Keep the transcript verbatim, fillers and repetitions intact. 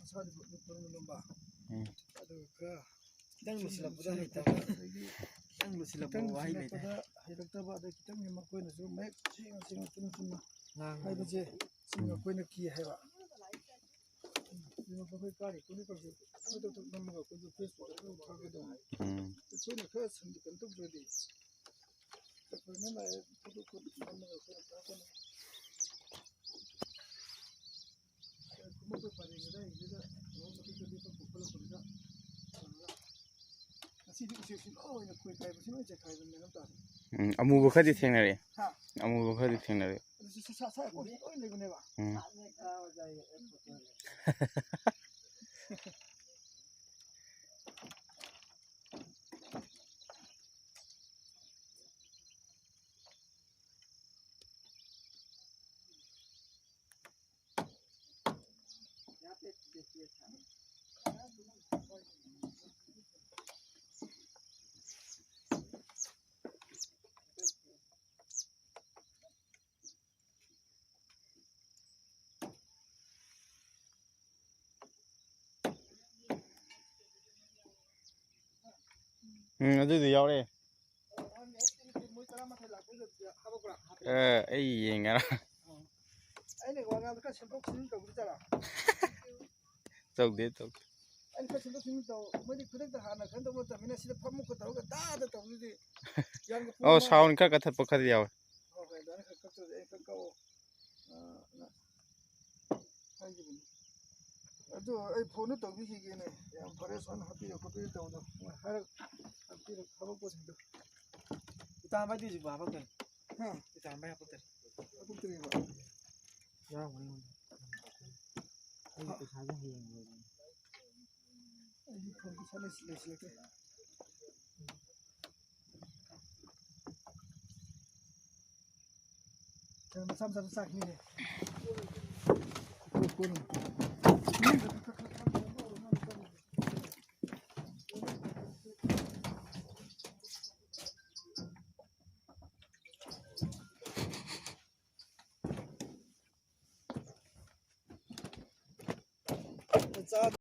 ꯃꯁꯥꯗꯤ ꯂꯨꯝꯕ꯫ ꯎꯝ꯫ ꯑꯗꯨꯒ ꯈꯔ ꯈꯤꯇꯪ ꯂꯨꯁꯤꯜꯂꯛꯄꯗ ꯍꯩꯇꯕ꯫ ꯑꯗꯒꯤ ꯈꯤꯇꯪ ꯂꯨꯁꯤꯜꯂꯛꯄ ꯈꯤꯇꯪ ꯋꯥꯍꯩ ꯂꯩꯗꯥꯏ? ꯂꯨꯁꯤꯜꯂꯛꯄꯗ ꯍꯩꯔꯛꯇꯕ, ꯑꯗꯩ ꯈꯤꯇꯪ ꯃꯈꯣꯏꯅꯁꯨ ꯃꯌꯦꯛ ꯁꯦꯡꯅ ꯁꯦꯡꯅ ꯆꯨꯝꯅ ꯆꯨꯝꯅ ꯉꯥꯡꯕ꯫ ꯍꯥꯏꯕꯁꯦ ꯁꯤ ꯎꯝ꯫ ꯃꯈꯣꯏꯅ ꯀꯤ ꯍꯥꯏꯕ꯫ ꯁꯤ ꯃꯈꯣꯏ ꯀꯥꯔꯤ ꯈꯣꯠꯂꯤ ꯇꯧꯔꯤꯁꯦ ꯈꯨꯗꯛꯇ ꯅꯝꯃꯒ ꯑꯩꯈꯣꯏꯁꯨ Facebook ꯇ ꯑꯗꯨꯝ ꯊꯥꯒꯗꯧꯅꯤ꯫ ꯎꯝ꯫ ꯑꯩꯈꯣꯏꯅ ꯈꯔ ꯁꯟꯗꯤ ꯀꯩꯅꯣ ꯇꯧꯗ꯭ꯔꯗꯤ ꯆꯠꯄꯅ ꯂꯥꯛꯑꯦ ꯊꯕꯛ ꯈꯣꯠꯄ ꯅꯝꯃꯒ ꯑꯩꯈꯣꯏꯅ ꯊꯥꯒꯗꯧꯅꯤ꯫ ꯉꯁꯤꯗꯤ ꯎꯆꯦꯛꯁꯤ ꯂꯣꯏꯅ ꯈꯣꯏ ꯀꯥꯏꯕꯁꯤ ꯂꯣꯏ ꯆꯦꯈꯥꯏꯕꯅꯦ ꯍꯥꯏꯕ ꯇꯥꯔꯦ꯫ ꯎꯝ, ꯑꯃꯨꯕ ꯈꯔꯗꯤ ꯊꯦꯡꯅꯔꯛꯑꯦ꯫ ꯍꯥ? ꯑꯃꯨꯕ ꯈꯔꯗꯤ ꯊꯦꯡꯅꯔꯛꯑꯦ꯫ ꯑꯗꯨꯁꯨ ꯁꯥ-, ꯁꯥ-, ꯁꯥ-, ꯂꯣꯏ ꯂꯩꯕꯅꯦꯕ꯫ ꯎꯝ꯫ ꯎꯝ, ꯑꯗꯨꯏꯗꯣ ꯌꯥꯎꯔꯛꯑꯦ꯫ ꯑ, ꯑꯩ ꯌꯦꯡꯉꯔ꯫ ꯑꯩꯅ ꯋꯥ ꯉꯥꯡꯕꯗ ꯈꯔ ꯁꯦꯝꯗꯣꯛ ꯁꯦꯝꯖꯤꯟ ꯇꯧꯕꯤꯗꯣꯏꯖꯥꯠꯂꯥ? ꯇꯧꯗꯦ, ꯇꯧꯗꯦ꯫ ꯑꯩꯅ ꯈꯔ ꯁꯦꯝꯗꯣꯛ ꯁꯦꯝꯖꯤꯟ ꯇꯧ꯫ ꯃꯣꯏꯗꯤ ꯈꯨꯗꯛꯇ ꯍꯥꯟꯅ ꯀꯩꯅꯣ ꯇꯧꯕ ꯅꯠꯇꯕꯅꯤꯅ ꯁꯤꯗ ꯐꯝꯃꯨ ꯀ ꯇꯧꯔꯒ ꯗꯥꯗ ꯇꯧꯕꯗꯨꯗꯤ ꯌꯥꯝꯅ ꯄꯨꯡ ꯑꯣ, ꯑꯃ sound ꯈꯔ ꯀꯛꯊꯠꯄ ꯈꯔꯗꯤ ꯌꯥꯎꯋꯦ꯫ ꯍꯣꯏ, ꯍꯣꯏ, ꯑꯗꯨꯃꯥꯏꯅ ꯈꯔ ꯀꯛꯇ꯭ꯔꯗꯤ ꯑꯩ ꯈꯔ ꯀꯛꯑꯣ꯫ ꯑ, ꯑ, ꯍꯥꯏꯈꯤꯕꯅꯤ꯫ ꯑꯗꯨ ꯑꯩ ꯐꯣꯟꯗ ꯇꯧꯕꯤꯈꯤꯒꯦꯅꯦ꯫ ꯌꯥꯝ ꯐꯔꯦ, ꯁꯨꯃꯥꯏꯅ ꯍꯥꯞꯄꯤꯔꯣ ꯈꯣꯠꯄꯤꯔꯣ ꯇꯧꯕꯗꯣ꯫ ꯃꯣꯏ ꯍꯥꯏꯔꯛ-, ꯍꯥꯞꯄꯤꯔꯣ ꯊꯕꯛ ꯄꯣꯠꯁꯤꯡꯗꯣ꯫ ꯏꯇꯥ ꯚꯥꯏꯗꯤ ꯍꯧꯖꯤꯛ ꯍꯥꯞꯄꯛꯇ꯭ꯔꯦ꯫ ꯍꯥ? ꯏꯇꯥ ꯚꯥꯏ ꯍꯥꯞꯄꯛꯇ꯭ꯔꯦ꯫ ꯍꯥꯞꯄꯛꯇ꯭ꯔꯤꯕ? ꯌꯥꯎꯔꯝꯒꯅꯤ ꯑꯩꯉꯣꯟꯗ꯫ ꯑꯩꯒꯤ ꯄꯩꯁꯥꯁꯦ ꯍꯌꯦꯡ ꯂꯣꯏꯔꯅꯤ꯫ ꯑꯩꯒꯤ ꯐꯣꯟ ꯄꯩꯁꯥ ꯂꯩꯁꯤ-, ꯂꯩꯁꯤꯜꯂꯛꯇ꯭ꯔꯦ꯫ ꯀꯩꯅꯣ ꯃꯆꯥ ꯃꯆꯥꯗꯣ ꯆꯥꯈꯤꯅꯦ꯫ ꯆꯥ